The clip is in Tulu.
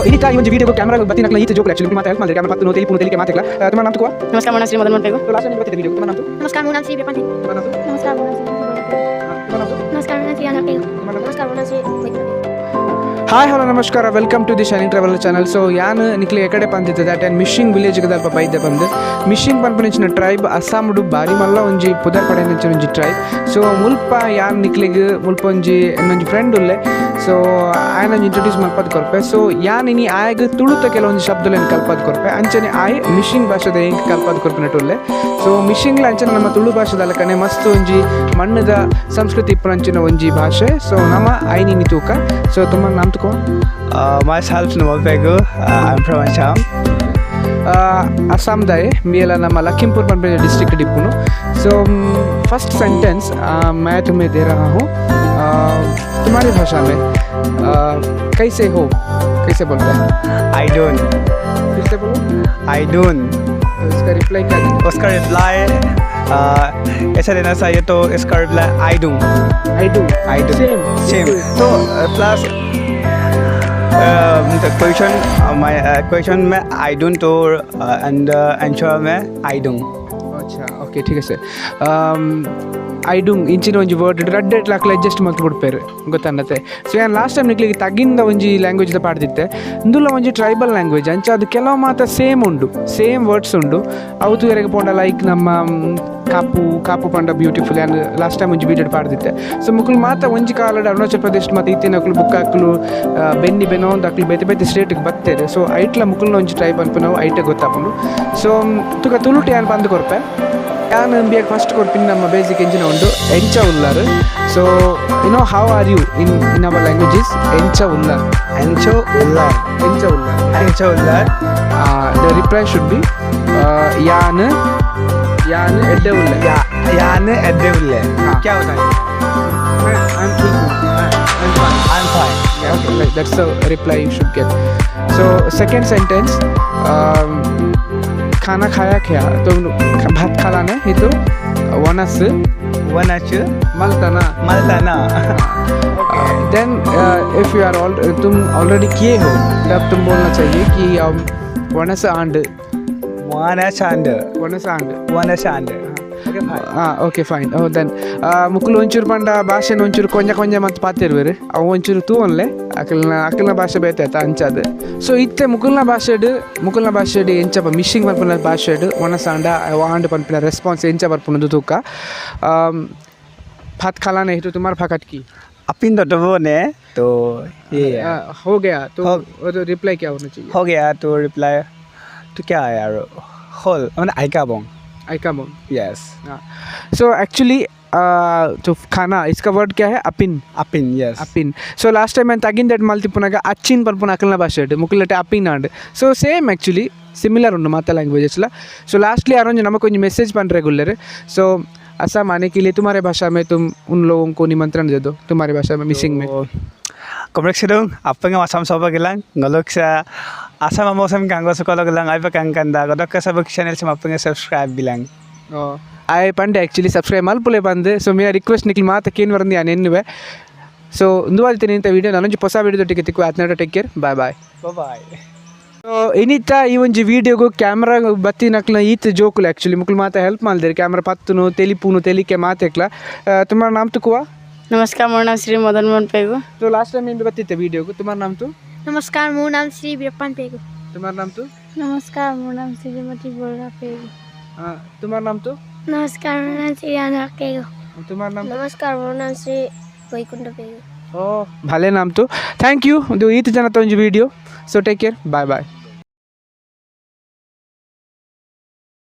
ಇನಿತ ಈ ಒಂಜಿ ವಿಡಿಯೋ ಕ್ಯಾಮೆರಾ ಬತ್ತಿನಕ್ಲ ಈತ ಜೋಕುಲು ಆಕ್ಚುಲಿ ಮಾತ ಹೆಲ್ಪ್ ಮಲ್ದೆರ್ ಕ್ಯಾಮೆರಾ ಪತ್ತುನು ತೆಲಿಪುನು ತೆಲಿಕೆ ಮಾತೆಕ್ಲ. तुम्हारा नाम तुको? नमस्कार, मोर नाम श्री मदन मोहन पेगु। तो लास्ट टाइम बत्ती वीडियो, तुम्हारा नाम तो? नमस्कार, मोर नाम श्री वीरपान। तुम्हारा नाम तो? नमस्कार, मोर नाम श्री तुम्हारा नाम तो? नमस्कार, मोर नाम श्री अनंत पेगु। तुम्हारा नाम? नमस्कार, मोर नाम श्री वैकुंठ। ಹಾಯ್, ಹಲೋ, ನಮಸ್ಕಾರ. Welcome to the Shining Travel channel. So ಯಾನ್ ನಿಕ್ಲೆ ಎಕಡೆ ಪಂದಿತ್ತೆ that ಯಾನ್ ಮಿಶಿಂಗ್ ವಿಲೇಜ್ ದಲ್ಪ ಬೈದೆ ಬಂದು. ಮಿಶಿಂಗ್ ಪನ್ಪುನಿಂಚಿನ ಟ್ರೈಬ್ ಅಸ್ಸಾಂಡು ಬಾರಿ ಮಲ್ಲ ಒಂಜಿ ಪುದರ್ ಪಡೆಯಿಂಚಿನ ಒಂಜಿ ಟ್ರೈಬ್. ಸೊ ಮುಲ್ಪ ಯಾನ್ ನಿಕ್ಲೆಗ್ ಮುಲ್ಪ ಒಂಜಿ ಎನ್ನೊಂಜಿ ಫ್ರೆಂಡ್ ಉಲ್ಲೆ. ಸೊ ಆಯನ ಒಂಜಿ ಇಂಟ್ರೊಡ್ಯೂಸ್ ಮಲ್ಪದ್ ಕೊರ್ಪೆ. ಸೊ ಯಾನ್ ಇನಿ ಆಯಗ್ ತುಳುತ ಕೆಲವೊಂಜಿ ಶಬ್ದಲೆನ್ ಕಲ್ಪದ್ ಕೊರ್ಪೆ. ಅಂಚನೆ ಆಯ್ ಮಿಶಿಂಗ್ ಭಾಷೆದ ಎಂಕ್ ಕಲ್ಪದ್ ಕೊರ್ಪಿನಟುಲ್ಲೆ. ಸೊ ಮಿಶಿಂಗ್ಲ ಅಂಚನೆ ನಮ್ಮ ತುಳು ಭಾಷೆದ ಲೆಕ್ಕನೆ ಮಸ್ತ್ ಒಂಜಿ ಮಣ್ಣದ ಸಂಸ್ಕೃತಿ ಇಪ್ಪುನಂಚಿನ ಒಂಜಿ ಭಾಷೆ. ಸೊ ನಮ ಐನಿನಿ ತೂಕ. ಸೊ ತುಂಬ ನಾಮ್ ತುಕೋ? Myself Namal Pegu. I'm from Assam. ಅಸ್ಸಾಂದಾಯೆ ಮೇಲ ನಮ್ಮ ಲಖೀಂಪುರ್ ಪನ್ಪಿನ ಡಿಸ್ಟ್ರಿಕ್ಟ್ ಡಿಪ್ಪುನು. So first sentence मैं तुम्हें दे रहा हूँ. तुम्हारी भाषा में कैसे हो, कैसे बोलते हैं? I don't. फिर से बोलो। I don't. तो इसका रिप्लाई क्या देंगे? उसका रिप्लाई ऐसा देना चाहिए, तो इसका reply I do. I do. I do. Same. Same. तो plus question, my question में I don't तो एंड आंसर में I do. अच्छा, ಓಕೆ, ठीक है. ಐಡುಂಗ್ ಇಂಚಿನ ಒಂಜಿ ವರ್ಡ್ ರಡ್ಡ್ ಲಾಕ್ಲ ಅಡ್ಜಸ್ಟ್ ಮಲ್ತ್ ಬಿಡ್ಪೇರು ಗೊತ್ತನ್ನತೆ. ಸೊ ಯಾನ್ ಲಾಸ್ಟ್ ಟೈಮ್ ನಿಕ್ಲಿಗೆ ತಗಿಂದ ಒಂಜಿ ಲ್ಯಾಂಗ್ವೇಜ್ ಪಾಡ್ದಿತ್ತೆ. ಇಂದುಲ ಒಂಜಿ ಟ್ರೈಬಲ್ ಲ್ಯಾಂಗ್ವೇಜ್. ಅಂಚ ಅದು ಕೆಲವು ಮಾತ ಸೇಮ್ ಉಂಡು, ಸೇಮ್ ವರ್ಡ್ಸ್ ಉಂಡು. ಅವು ತೂಯರೆಗ್ ಪೋಂಡ ಲೈಕ್ ನಮ್ಮ ಕಾಪು, ಕಾಪು ಪಂಡ ಬ್ಯೂಟಿಫುಲ್. ಯಾನ್ ಲಾಸ್ಟ್ ಟೈಮ್ ಒಂಜಿ ವೀಡಿಯೋ ಪಾಡ್ದಿತ್ತೆ. ಸೊ ಮುಕುಲು ಮಾತ ಒಂಜಿ ಕಾಲಡ್ ಅರುಣಾಚಲ ಪ್ರದೇಶ ಮಾತ ಇತ್ತಿನಕುಲು ಬುಕ್ಕಾಕ್ಲು ಬೆನ್ನಿ ಬೆನೊಂದು ಅಕ್ಲು ಬೇತೆ ಬೇತೆ ಸ್ಟೇಟ್ಗೆ ಬತ್ತೇರು. ಸೊ ಐಟ್ಲ ಮುಕುಲ್ನ ಒಂಜಿ ಟ್ರೈಬ್ ಅನ್ಪುನವು ಐಟೆ ಗೊತ್ತಾಪುಂಡು. ಸೊ ತುಕ ತುಳುಟು ಯಾನ್ ಬಂದು ಕೊರ್ಪೆ. ಯಾನ್ ಬಿಯಗ್ ಫಸ್ಟ್ ಕೊರ್ಪಿನ ನಮ್ಮ ಬೇಸಿಕ್ ಎಂಚಿನ ಉಂಡು, ಎಂಚ ಉಲ್ಲಾರ್. So you know how are you in our language is ಎಂಚ ಉಲ್ಲಾರ್. Encho Ullar. ಎಂಚ ಉಲ್ಲಾರ್. Encho Ullar. The reply should be ಯಾನ್ ಯಾನ್ ಎಡ್ಡೆ ಉಲ್ಲೆ. या यान एड्डे उल्ले. हाँ. क्या होता है? I am fine. I'm fine. Yeah, okay, like that's the reply you should get. So second sentence, खाना खाया क्या? तो भात खालाने itu वनस One achu. मलतना। Maltana. Then if you are all तुम ऑलरेडी किए हो, तब तुम बोलना चाहिए कि वनस आंड। One achand. वनस and. One achand. Okay, fine. ಹಾಂ, okay, fine. Then ಮುಕುಲು ಒಂಚೂರು ಪಂಡ ಭಾಷೆನ ಒಂಚೂರು ಕೊಂಜ ಕೊಂಜ ಮತ್ತು ಪಾತಿರುವೆರು. ಅವು ಒಂಚೂರು ತೂವನ್ಲೆ ಅಕಲ್ನ ಅಕಲ್ನ ಭಾಷೆ ಬೇತೆ ಆಯ್ತಾ ಅಂಚಾದ. ಸೊ ಇತ್ತೆ ಮುಕುಲ್ನ ಭಾಷೆಡ್, ಮುಕುಲ್ನ ಭಾಷೆಡ್ ಎಂಚಪ, ಮಿಶಿಂಗ್ ಪನ್ಪಿನ ಭಾಷೆಡ್ ಒಣಸಾಂಡ ಆಂಡ್ ಪನ್ಪಿನ ರೆಸ್ಪಾನ್ಸ್ ಎಂಚ ಬರ್ಪುನದು ತೂಕ. भात खाला नहीं तो तुम्हारा भाषात की? अपिन तो वो ने तो ये है। हो गया तो वो तो रिप्लाई क्या होना चाहिए? हो गया तो रिप्लाई तो क्या है यार, होल মানে आइका बोंग। आई कम। Yes. So actually तो खाना, इसका वर्ड क्या है? अपिन। अपिन, yes. ಅಪಿನ್. So last time ನಾನು ತಗಿಂದ ಮಲ್ತಿಪ್ಪುನಾಗ ಅಚ್ಚಿನ್ ಪನ್ಪುನ ಅಕಲ್ನ ಭಾಷೆ, ಮುಕುಲಟೆ ಅಪಿನ್ and. So same actually similar ಉಂಡು ಮಾತ ಲ್ಯಾಂಗ್ವೇಜಸ್ಲ. ಸೊ लास्टली अरोंज नमक ಒಂಜಿ ಮೆಸೇಜ್ ಪನ್ರೆ ಗುಲ್ಲೆರ್. सो असम आने के लिए तुम्हारे भाषा में तुम उन लोगों को निमंत्रण दे दो, तुम्हारी भाषा में, मिसिंग में। Komrek apeng asam soba gelang ngolok sa asam mosam kanggo sokolo gelang ai kang kanda godok ka sabak channel sama apeng subscribe bilang. ಆಯ್ ಪಂಡೆ ಆ್ಯಕ್ಚುಲಿ ಸಬ್ಸ್ಕ್ರೈಬ್ ಮಲ್ಪುಲೆ ಬಂದು. ಸೊ ಮೇರ ರಿಕ್ವೆಸ್ಟ್ ನಿಕ್ಲು ಮಾತ ಕೇನ್ ವರಂದಿ ಯಾನ್ ಎನ್ನುವೆ. ಸೊ ಇಂದುವಾದಿತ್ತೆ ನಿಂತ ವೀಡಿಯೋ. ನಾನೊಂಜಿ ಹೊಸ ವೀಡಿಯೋದೊಟ್ಟಿಗೆ ತಿಕ್ಕು. ಆತ್ನಾಟ take care, bye bye. Bye bye. So ಇನಿತ ಈ ಒಂಜಿ ವೀಡಿಯೋಗು ಕ್ಯಾಮ್ರಾ ಬತ್ತಿನಕ್ಲ ಈತ್ ಜೋಕುಲು ಆ್ಯಕ್ಚುಲಿ ಮುಕುಲು ಮಾತ ಹೆಲ್ಪ್ ಮಲ್ದೇರು. ಕ್ಯಾಮ್ರಾ ಪತ್ತುನು ತೆಲಿಪುನು ತೆಲಿಕೆ ಮಾತೆಕ್ಲ. तुम्हारा नाम तो कुआ? नमस्कार, मोर नाम श्री मदन मोहन पेगु। तो लास्ट टाइम में बत्तीते वीडियो को. तुम्हारा नाम तो? नमस्कार, मोर नाम श्री वीरप्पन पेगु। तुम्हारा नाम तो? नमस्कार, मोर नाम श्रीमती बोरा पेगु। हाँ, तुम्हारा नाम तो? नमस्कार, मोर नाम श्री अनुराग पेगु। तुम्हारा नाम? नमस्कार, मोर नाम श्री वैकुंठ पेगु। ओ भाले नाम तो. Thank you. ಇದು ಈತ ಜನ ಒಂಜಿ video. So take care, bye bye.